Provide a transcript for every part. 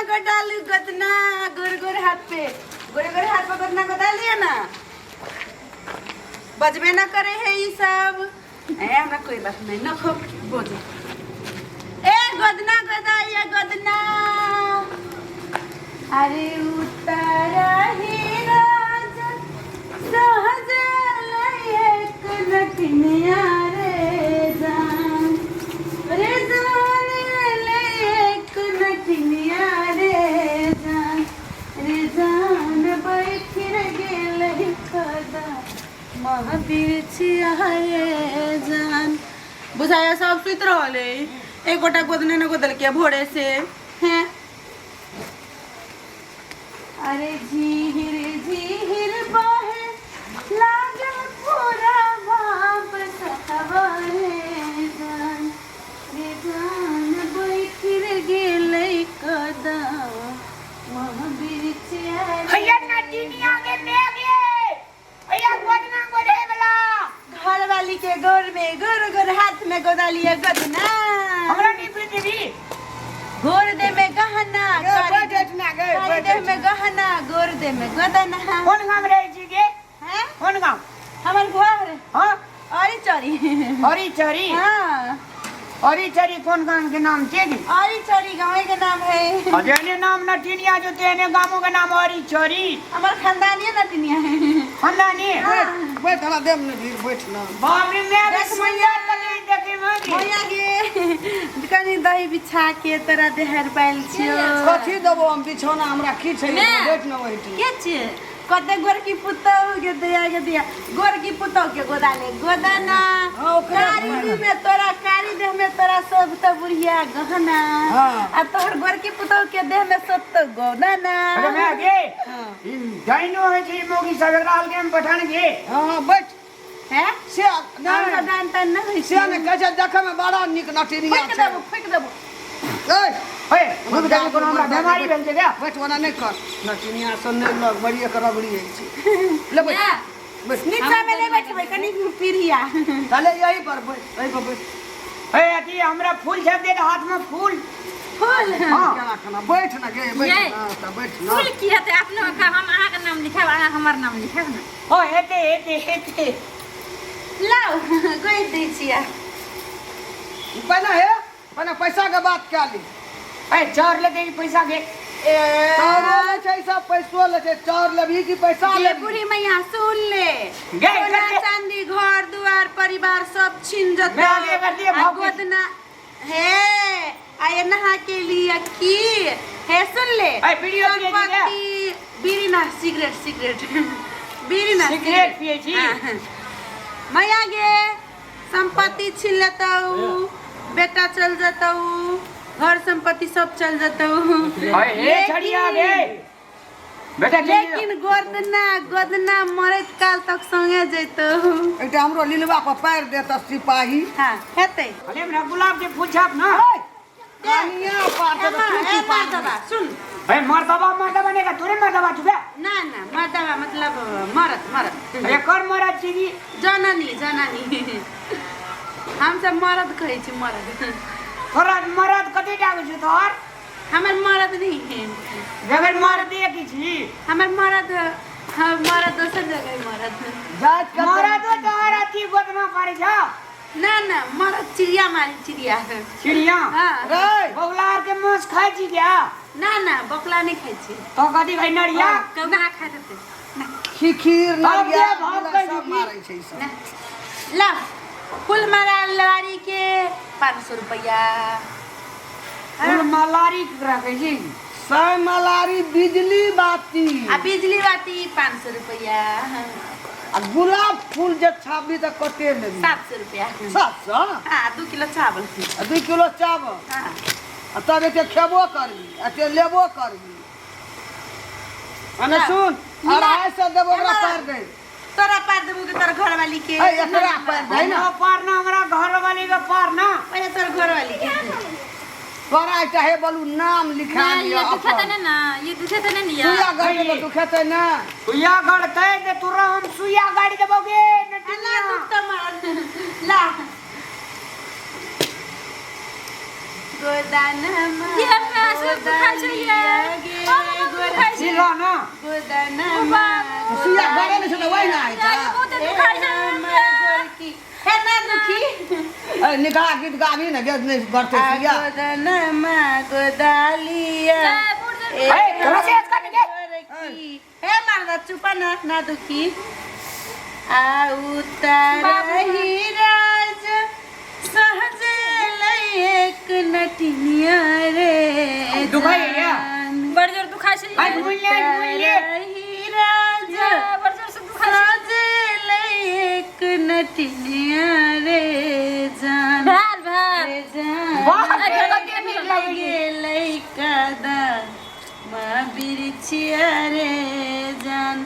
गोडालू गोदना गोर गोर हाथ पे गोरे गोरे हाथ पे गोदना गोदा लिया ना बजबे ना करे है ई सब। ए हमरा कोई बात नहीं नखो बोझ। ए गोदना गोदा ये गोदना। अरे उतारा ही राजा सहज एक नटनिया रे जान रे जान ले एक नटनिया रे जान रे जान बैठ गेल कदा महावीर छिया रे जान। बुझाया सब सुति रहल है, एक गोटा गोदने न गोदलके भोरे से हैं। अरे झीर झीर बहे लागल पूरा बाप सखवारे जान रे जान बैठिर गेलै कदा महावीर छिया हैया नटिनिया के मेघे हैया गोदना गोदे वाला घर वाली के गोर में गोर गोर हाथ में गोदा लिया गोदना। हमरा नहीं पृथ्वी गोर दे में गहना गे, बैठ ना गे, कारी बैठ देह में गहना गोर दे में गोदना। कोन गांव रहे छी गे? हैं? कोन गांव? हमर घर हां अरी चरी। अरी चरी? हां। अरी चरी कोन गांव के नाम छे गे? अरी चरी गांव के नाम है। अजने नाम नटिनिया जो तेने गामों के नाम अरी चरी। हमर खानदानी नटिनिया है। खानदानी? बैठ बैठ हमरा देम ने भीड़ बैठ ना। बाप रे मैं देख सुंदर तनी देखे में। मैया गे कनी दही बिछा के तोरा देहर पाइल छियो। कथी देबो हम बिछौना हमरा की छै? ने। बैठ ना ओहिठाम। के छियै? कते गोरकी पुतहु के दया के दिया गोरकी पुतहु के गोदा ले गोदना। हाँ, ओकरे कारी देह में तोरा कारी देह में तोरा सब त बुढ़िया गहना। हाँ। आ तोहर गोरकी पुतहु के देह में सब त गोदना। अरे मैं गे हाँ। ई डाइनो है छै मोगी सब एकरा हलके में पठान गे। हाँ हाँ बैठ। हैं? से हमरा नहीं दान तान नहीं होइ से छै। ने कहै छै देखै में बड़ा नीक नटिनिया फुकि छै। देबो फुकि देबो। ए ए फुकि देबो कोनो हमरा बीमारी भेल छै क्या? बैठ ओना नहि कर नटिनिया से नहि लग बड़ी एक रगड़ी होइ छै। ले बैठ बैठ। नीचा में नहीं बैठबै कनी पीढ़िया। ताले यही पर बैठ यही पर बैठ। ए अथी हमरा फूल छाप दे हाथ में फूल। फूल? हाँ। केना केना बैठ ना गे बैठ ये। ना त बैठ ना। फूल की हेतै? अपनो के हम अहाँके नाम लिखायब अहाँ हमर नाम लिखायब ने। ओ हेते हेते हेते लाउ गोइ दै छियै। पहिने हे पहिने पैसा के बात कए ली। ए चाउर लेते ई पैसा के। ए चाउरो लै छै सब पैसो लै छै। चाउर लेबही कि पैसा ये लेबही? बूढ़ी मैया सुन ले। गे, सोना कते- चांदी घर दुआर परिवार सब छीन जतौ। मैं आगे कर दिए, आ भाव के। गोदना हे आ ये नहा के लिए की हे सुन ले। ए, बीड़ी पिए छी क्या? संपत्ति बीड़ी ना सिगरेट सिगरेट बीड़ी ना सिगरेट पिए छी? हाँ। मैया गे संपत्ति छीन लेतौ बेटा चल जतौ घर संपत्ति सब चल जतौ। अरे हे छड़िया गे बेटा चलि जाओ। लेकिन गोदना गोदना मरैत काल तक संगे जैतौ। एकटा हमरो लीलवा पर पारि देत सिपाही। हाँ हेतै। अरे हमरा गुलाब के फूल छाप ना। कनिया पार ए तऽ माँ, तू ए की पार मर्दबा सुन। ए मर्दबा मर्दबा नहीं का तोरे मर्दबा चुका। ना ना मर्दबा मतलब मरद मरद। अरे कर मरद छी। जननी जननी हम सब मरद कहै छी मरद। तोरा मरद कथी डाक छु तोहर? हमर मरद नहीं है। बगैर मरद की छी। हमर मरद हाँ मरद दोसर जगह मरद। जात के मरद तोहर अथी गोदना पारे छ। ना ना मरद चिड़िया मारी चिड़िया। चिड़िया? हाँ। रे बगुला के मांस खाइ छी क्या? ना ना बकला नहीं खाइ छी। तो कथी खाइ नरिया? कौआ खाइ देतै। खीर भाग नरिया दे, भाग सब दे, झुकी। मारै छै ई सब। ना ला फूल मारा लवारी के 500 रुपया। फूल मलारी केकरा कहै छी? सै मलारी बिजली बाती। आ बिजली बाती 500 रुपया। आ गुलाब फूल जे छापबी तऽ कते लेबी? 700 रुपया। 700? हाँ 2 किलो चावल। आ 2 किलो चावल? हाँ। आ तब एते खेबो करबी एते लेबो करबी। अने सुन 250 देबो ओकरा पार दे। तोरा पार देबो कि तोर घरवाली के? ए एकरा पार दे ना। हमरा पार ना हमरा घरवाली के पार ना। पहिले तोर घरवाली के। तोरा एकटा हे बोलू नाम लिखा ना, लिअ ये दुखे अपन। त नै ना, ये दुखे त नै लिअ। सुइया गड़तै तऽ दुखेतै ना। सुइया गड़तै तऽ तोरा हम सुइया गाड़ि देबौ गे नटिनिया। ला दुखतौ मरद ला। गोदानमा ये हमरा सब दुखाइ छै ये। गे हम दुखाइ छै। सी लो ना। गोदानमा सुइया गड़े नहि छै तऽ वही ने होइ छै। बहुत दुखाइ छै हमर गोरकी हे ना दुखी। ए, निकाह गीत गाबी ने जे नहि गड़तै आ सुइया। गोदनमा गोदालिया ए, ए, तोरा से आज काट के। गोरकी हे मर्दा चुपा ना ना दुखी। आ उतारही राज सहज एक नटिनिया रे। दुखाइ या? जान। बड़ जोर दुखाइ छै। आई घुमि ले, घुमि ले। उतारही राज ये, बड़ जोर से दुखाइ छै। सहज एक नटिनिया रे जान। भेल भेल। रे जान। वाह, कते नीक लगै। गेलै कदा माँ बिरछिया रे जान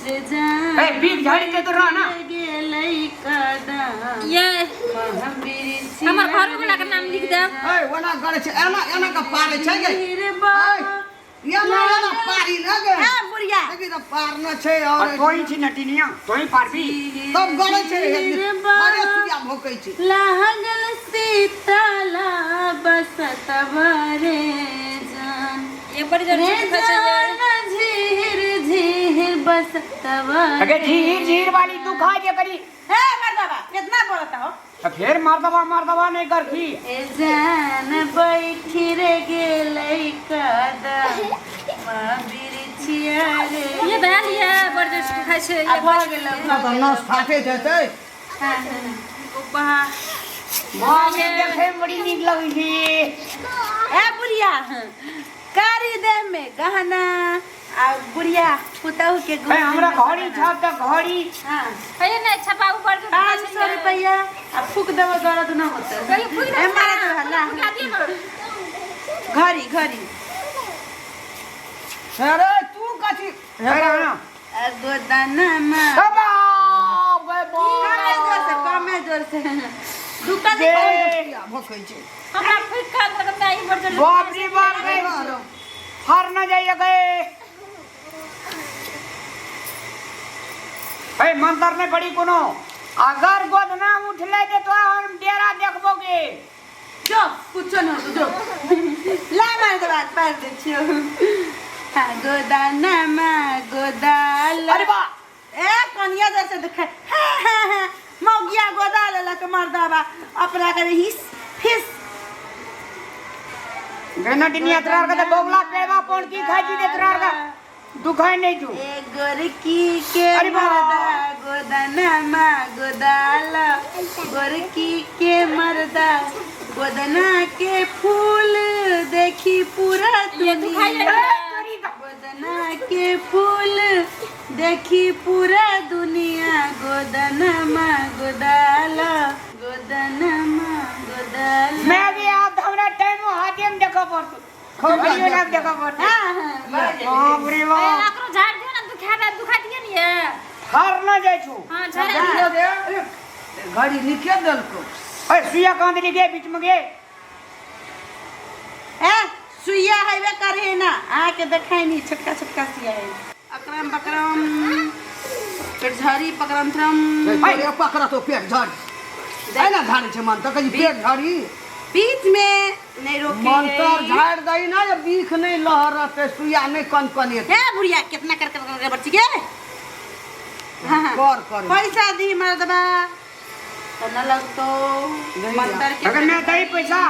रे जान। ए, बीख झाड़ी के तो रह ना। गेलै कदा ये माँ बिरछिया। हमर घरो वाला के नाम लिख देब। ए, ओना गड़े छै, एना एना के पारे छै गे। ए, एना एना पारी न गे। हाँ बुढ़िया। देखी तऽ पार न छै और और तोही छी नटिनिया, तोही पारबी। तब गड़े छै, बड़े सुइया भोकै छै। लागल सीताला बसत रे जान। ये बड़ जोर रे से दुखाइ छै ये। जान झीर झीर बसत। अगे झीर झीर वाली दुखा जे करी। हे मर्दबा कितना बोलता हो। तो फिर मर्दबा मर्दबा नहीं करती। ए जान बैठी रे गेलै कदा माँ बिरछिया रे। ये भेल ये बड़ जोर से दुखाइ छै। आ भऽ गेलौ। एना तऽ नस फाटैत हेतै। हाँ, हाँ। बाप रे, देखे में बड़ी नीक लगै छै। ए बुढ़िया कारी देह में गहना आ बुढ़िया पुतहु के ए, हमरा घड़ी छ तऽ घड़ी। हाँ। हे नहि छपाउ बड़ जोर दुखाइ 500 छै। रुपया आ फूक देबो दर्द न होतै। कहियो फूकि ए मारा तो हल्ला। फुका दिअ ने। घड़ी घड़ी। अरे तू कथी। अरे ना। आ गोदनमा ए बाप रे बाप। कमे जोर से, कमे जोर से दुकान। गे। सुइया भोकै छै। हमरा फूकि कऽ देलक तऽ ई बड़ जोर बाप रे बाप रे, हार न जाइए गए। ए मंतर नहीं पड़ी कोनो, अगर गोदना उठले ते तो हम डेरा देखबो के। जो कुछो न होतो, जो ला मार दे बात पार दे छियो। हाँ गोदानमा गोदाल। अरे बा। ए कनिया जैसे देखे। हाँ हाँ हाँ मौगिया गोदा लेलक मर्दाबा अपना करे हिस फिस। गनटिनिया तोरा के तो बगला पेवा पौन की खाई छी दे तोरा के दुखाई नहीं छू। ए गोरकी के अरे बा। मर्दा गोदनमा गोदाल, गोरकी के मर्दा गोदना के फूल देखी पूरा ये दुखाइ दुनिया। छै। गोदना के फूल देखी पूरा दुनिया गोदनमा गोदाल गोदनमा गोदाल। मैं भी आप हमरा टाइम हाथे में देखो पड़तो, घड़ियो ना देखो पड़तो। हाँ हाँ। बाप रे बाप। एकरो झाड़ दियौ ने, दुखा दे, दुखा दियौ ने ये। हार न जाइ छू। हाँ झाड़ दियौ। घड़ी लिखे देलको। ए सुइया कहाँ देली गे बीच में गे। ए सुइया हेबे करे ना आके देखाई नी, छोटका छोटका सुइया है। अकरम बकरम पेट झरी पकड़म थ्रम। अरे पकड़ तो पेट झड़ी एना झाड़ी छै मन तऽ कही पेट झड़ी बीच में नहीं रोके। मंतर झाड़ि दही ना जे बीख नहि लहरतै, सुइया नहि कनकनेतै। हे बुढ़िया कितना कर कर कर बच्ची के। हाँ हाँ। कर कर पैसा दी मर्दबा तो न लगतो मंतर के। अगर मैं दही पैसा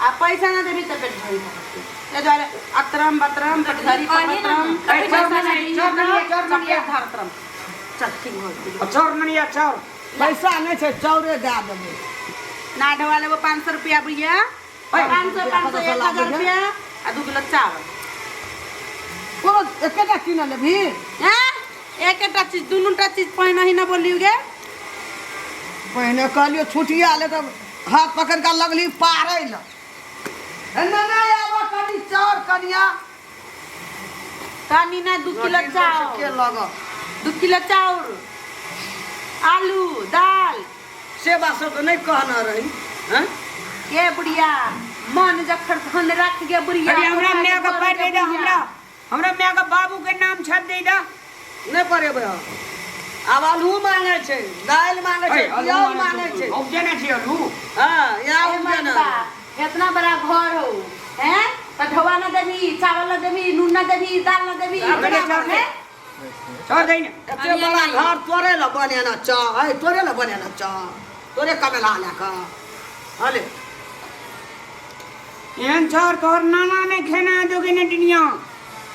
आ पैसा ना देबी तो पेट झरी पकड़ते ए द्वारे अतरम बतरम पेट झरी पकड़तरम। ए, चोर नहीं, चोर नहीं, चोर नहीं। चपेट धरतरम चल ठीक हो गेल। चौर नहीं चौर। पैसा नहि छै, चाउरे दए देबै। ना ढवा लेबो 500 रुपया बुढ़िया, 500 500 1000 रुपया आ 2 किलो चावल। कोनो एकेटा किन लेबही? हैं एकेटा चीज दुनूटा चीज पहिने ही ना बोलियो गे। पहिने कहलियो छुटिया ले तऽ हाथ पकड़ि कऽ लगली पारै लए। हे नाना आबऽ कनि चाउर कनिया। कनि ना 2 किलो के चाउर, लगऽ 2 किलो चाउर, आलू, दाल। से बात सब तऽ नहि कहने रही। हैं के बुढ़िया मन जखर धन रख गे बुढ़िया। अरे हमरा माय के पाइ दे दे, हमरा हमरा माय के बाबू के नाम छाप दे दे। नहि पढ़ेबै हम। आब आलू मांगे छै, दालि मांगे छै, प्याज मांगे छै। उपजे नहि छै आलू। हाँ, यहाँ ए उपजे मर्दबा नहि। इतना बड़ा घर हो हैं त ढोआ न देबी चावल न देबी नून न देबी दाल न देबी अरे चाउर दे। चाउर दे ने। एते बड़ा घर तोरे ल बनेना चा है तोरे ल बनेना चा तोरे कमेला ले का हले एहन चाउर तोहर नाना ने खेना दोगे ने दुनिया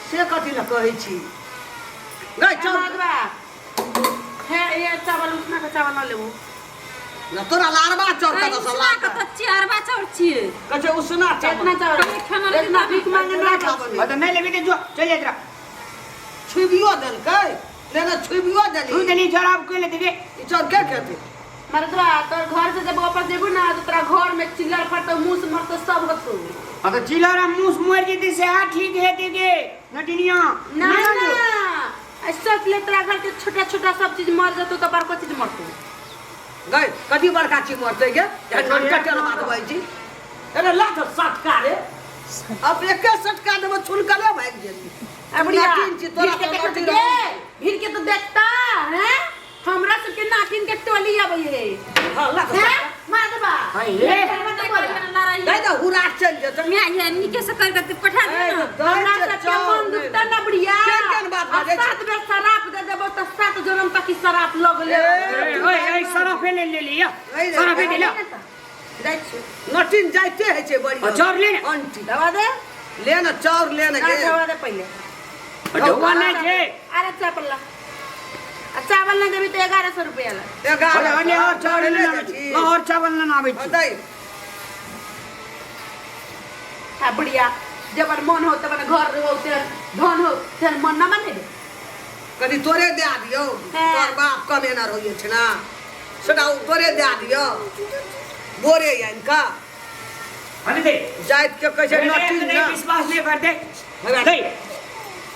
से कथी ल कहै छी गै चाउर मर्दबा हे ये चावल उसना के चावल न लेबू न तोरा लारबा चाउर अरे कतऽ सँ उसना लाके के तऽ छियै अरबा चाउर छियै कहै छै उसना इतना चावल चावल कभी खाना लेकिन इतना भीख मांगे ना खाबऽ और तो नहीं लेबी तो जो चल जात रहा छुबियो देलकै ले ने छुबियो तू देली देली चाउर आब के लेते गे ई चाउर के खेतै मर्दबा तोर घर से जब वापस जेबू ना तो तोरा घर में चिल्लर फटतो मुंह से मरतो सब होतो और तो चिलर आ मुस मर जेते से हा ठीक है देगे नटिनिया ना ना ऐसा ले तोरा घर के छोटा छोटा सब चीज मर जतो तो बड़को चीज मरतो गै कथी बड़का चीज मरतै गे एहन कटल बात बजै छी अरे लाथ सटका रे अब एके सटका देबो छुलकले भागि गेली आ बुढ़िया नाटिन छी तोरा भीड़ के तऽ देखत नाटिन गे भीड़ के तो देखता हैं हमरा सबके नाटिन के टोली आबै है हँ लाथ हैं मार देबा हाँ, ये। लड़ाई दै तऽ हुराक चलि जेतै माय ये नीके से कर के पठा दे ए, ना तऽ दै हमरा छै सबके चाउर मन दुखता ना बुढ़िया केहन केहन बात आ बाजै छी? सात बेर शराप दे देबो तऽ सात जन्म तक ई शराप लग ले ए, ओए ओए सराफे ले ले लिया ले, सराफे ले ला जाइ छी नटिन जाइते होइ छै बड़ी और चाउर ले ने अंटी दवा दे ले ने चाउर ले ने ना गे दवा दे पहिले ढौआ नहीं छे अरे चावल ला आ चावल ना देबी तऽ 1100 रुपया ला एगारह अरे और चावल ले ना जाइ छी। और चावल ना आबै हँ, छी दै आ बुढ़िया जबर मन हो तबन घर हो तेहन धन हो तेहन मन ना माने रे कनि तोरे दए दियौ हँ। तोर बाप कमेना रहै छै ना सेटा ओ तोरे दए दियौ बोरे आनि कऽ अरे दे जाइत के कहै छै नटिन नहीं ना विश्वास नहीं करते भगा दे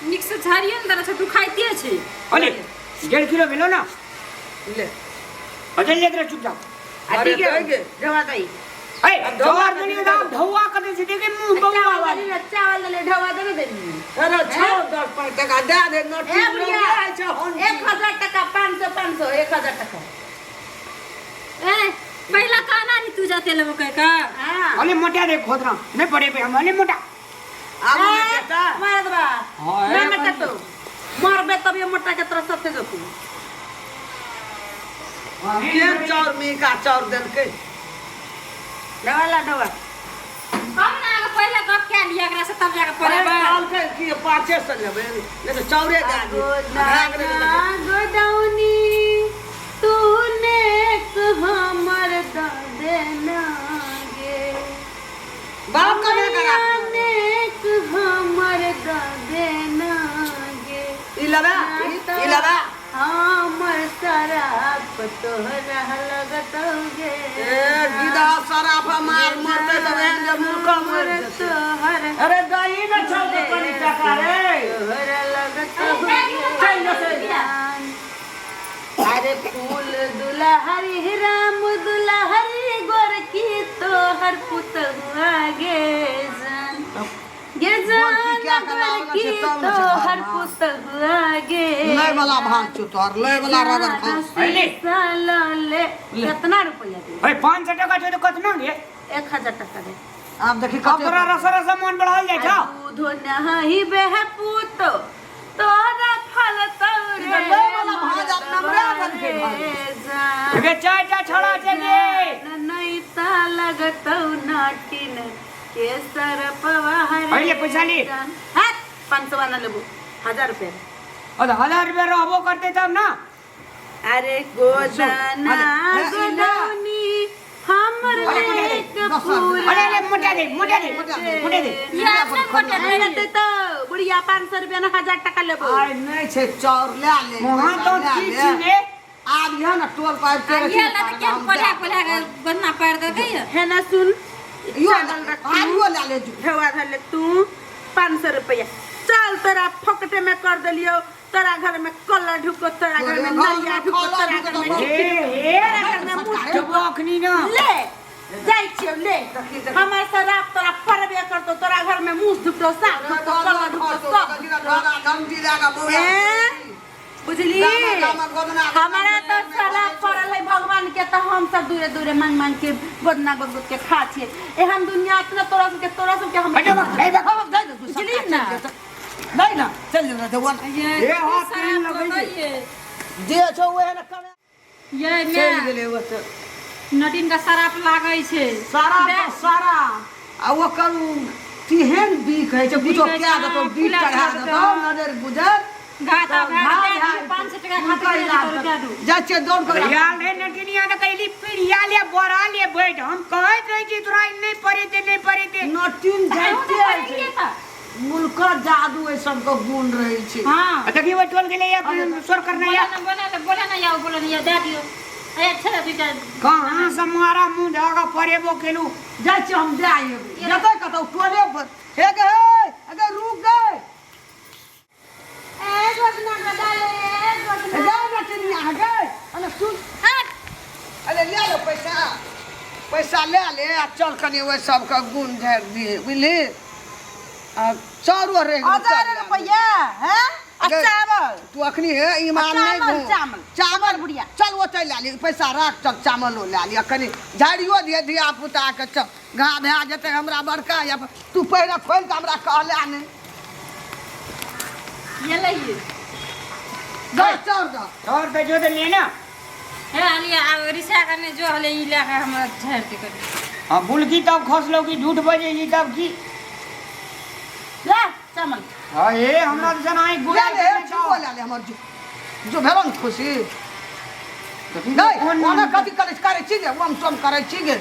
नीक से झाड़ियो ने देने छै तू खाइते छै अरे 1.5 किलो भेलो ना ले और चल जात रहा चुपचाप आ अरे ठीक है दै गे। ढवा दई ए चाउर दुनिया दाम ढौआ कते छै देखे मुंह बौआ चावल वाली देली ना चावल देली ढवा दे ने देली अरे छौ दस पाँच टका दए दे ए नटिन बुढ़िया जाइ छै हंटी। 1000 टका 500 500 1000 टका ए पहिला कहना नहीं तू जाते लेबो कह का हां अरे मोटा दे खोदरा नहीं पड़े पे हम अरे मोटा आब नहि बेटा मार देबा हाँ, ना ए, मोटा तो मरबे तब ये मोटा के तरह सबसे जतू केहन चाउर मिहिका चाउर देलकै ढवा ला ढवा हम ना आगे पहिले गप कए लिअ एकरा से तब जाके अरे पढ़ेबै कहलकै कि पाँचे सए लेबै नहि तऽ चाउरे दए दियौ भए गेलै तऽ देखियौ। गोदौनी तू नेक हमर द देना गे बाप कमे करा नेक हमर द देना गे ई लेबै ई लेबै हमर शराब तोहरा लगतौ गे ए गिदा सराफ मार मरतै तऽ एहन जे मुर्खा मरि जेतै तोहर अरे दही ने छौ तऽ कनि टका रे तोहरा लगतौ चलि जेतै। अरे फूल दुलहरी राम दुलहरी गोरकी तोहर पुतहुआ गे जान गे गोरकी जान क्या करना आबै गोरकी छै तब ने छै तोहर घरमे। पुतहुआ गे लै वाला भात छौ तोहर लै वाला रगड़ खा अरे। साला ले कितना रुपया दे भाई 500 टका छौ तऽ कतना गे 1000 टका दे आब देखी अब तोरा कते रस रस मन बढ़ल जाइ छौ दूधो नहीं बेह पूतो तोरा फल तोरे ई लै वाला भाज आब नमरा बनके घर। जान। गे चाय टा छड़ा छै गे नहीं ता लगतौ नाटिन केसर पवार पहिले पैसा ले। हट 500 वाला लेबो 1000 रुपया और 1000 रुपया रहबो करते तब ना अरे गोदाना अरे, हे, ई ले। गोदानी हमर अरे, मोटा दे, लेक दस पूरा अरे, अरे, मोटा दे, मोटा दे, मोटा दे। मोटा दे। ये अपना मोटा दे। लेते तो बुढ़िया 500 रुपया ना 1000 टका लेबो आइ नहि छै चाउर लए ले वहाँ पैसा तो लए की ले। छी गे आब इएह ने टोल पाइप आ के ये ला तऽ केहन पढ़ा पढ़ा के बदना पारि देलकै ये है ना सुन यो चावल रख तू आलुओ लए ले जो ढेवा धर ले तू 500 रुपया चल तोरा फोकटे में कर देलियो तोरा घर में कलर ढुको तोरा घर में तोरे घर नरिया में ढुको कलर तोरा घर में ढुको। हे हे तोरा घर में मुस जब अखनी ना ले जाइ छियौ ले देखी, देखी। हमर शराब तोरा पड़बे करतो तोरा घर में मुस ढुकतो साप ढुकतो कलर ढुकतो सब डंटी लए कऽ बौआ हैं? बुझली गामा गामा गोदना हमारा तो साला पड़ल है भगवान के तो हम सब दूरे दूरे मांग मांग के गोदना गोद गोद के खा छिए एहन दुनिया इतना तोरा सबके हम हटो बा, ए बा। हम दे दे बुझली ना? नहीं ना चल जेतौ देबो ना ये ए, हाँ, तेल लगै छै। जे छौ ओहे ने कमे ये चलि मैं गेलै ओतऽ नटिन का शराप लागै छै सारा तऽ सारा आ ओकर उ तेहन बीख होइ छै कुछो बीख होइ कए छै, देतौ बीख फुला चढ़ा देतौ। देतौ नजर गुजर घाटा तऽ भए घा गेल भए 500 टका हुनकर खातिर इलाज रुपया दू जाइ छियै दौड़ कऽ यार रे नटिनिया तऽ कहली पीढ़िया ले बोरा ले बैठ हम कहैत रहै छी तोरा ई नहि पड़ेते नहि पड़ेते नटिन अहूँ जाइते तऽ होइ छै पढ़ेलियै तऽ। मुल्कक जादू एहि सबके गुण रहै छै हाँ आ देखी ओहि टोल गेलै या शोर करना बोले या ना बोले ना बोले ना याओ बोले ना या दे दियो ए छे दुटा कहाँ से मारा मुँह धऽ कऽ पड़ेबो केलू जाइ छियै हम दए अयबै जेतै कतौ टोले पर हे गे हे अगे रुक गे ए गोदना गोदा ले ए गोदना गे नटिनिया गे अरे सुन अरे ले लो पैसा पैसा ले ले आ चल कनि ओहि सबके गुण झाड़ि दिहे बुझली आ चारू रहि गेलौ, हजार चल ले। रुपया हैं आ गे। चावल तू अखनी हे ईमान आ नहि चावल, घूम। चावल। चावल बुढ़िया। चल ओतै लए ली पैसा राख चल चावलो लए लिअ कनि झाड़ियो दिहे धिया पुताके चल घा भए जेतै हमरा बड़का या तू पहिने खोलि कऽ हमरा कहले नहि ये लइए दे चाउर दऽ और तो जो तो ले ना हे हलिया आब रिसा करने जो हले ई लए के हमरा झाड़ि दे कनी हाँ बुलकी तब खसलो की झूठ बजे ई तब की ले चावल हाँ ए हमरा तो जना आई ले गुड़ा ले छिपो ले ले हमर जो जो भेलो ने खुशी नहि ओना कथी करै करै छी गे ओम सोम करै छी गे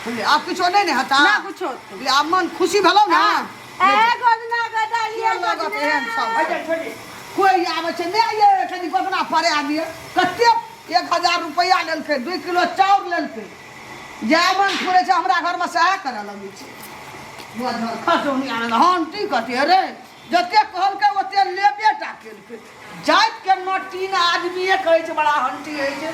बुझलियै आब किछो नहि ने हेता ना कुछो बुझलियै आब मन खुशी भेलौ ने ए गोदना गोदा लिए लगत एहन सब अच्छा छोड़ी कोइ आबै छै नहि ये कनि गोदना पड़े दिअ कते 1000 रुपैआ लेलकै 2 किलो चाउर लेलकै जएह मन फुरै छै हमरा घरमे सएह करऽ लगै छै खसौनी आनल हंटी कथी अरे जते कहलकै ओते लेबे टा केलकै जातिके नटीन आदमीए कहै छै बड़ा हंटी होइ छै।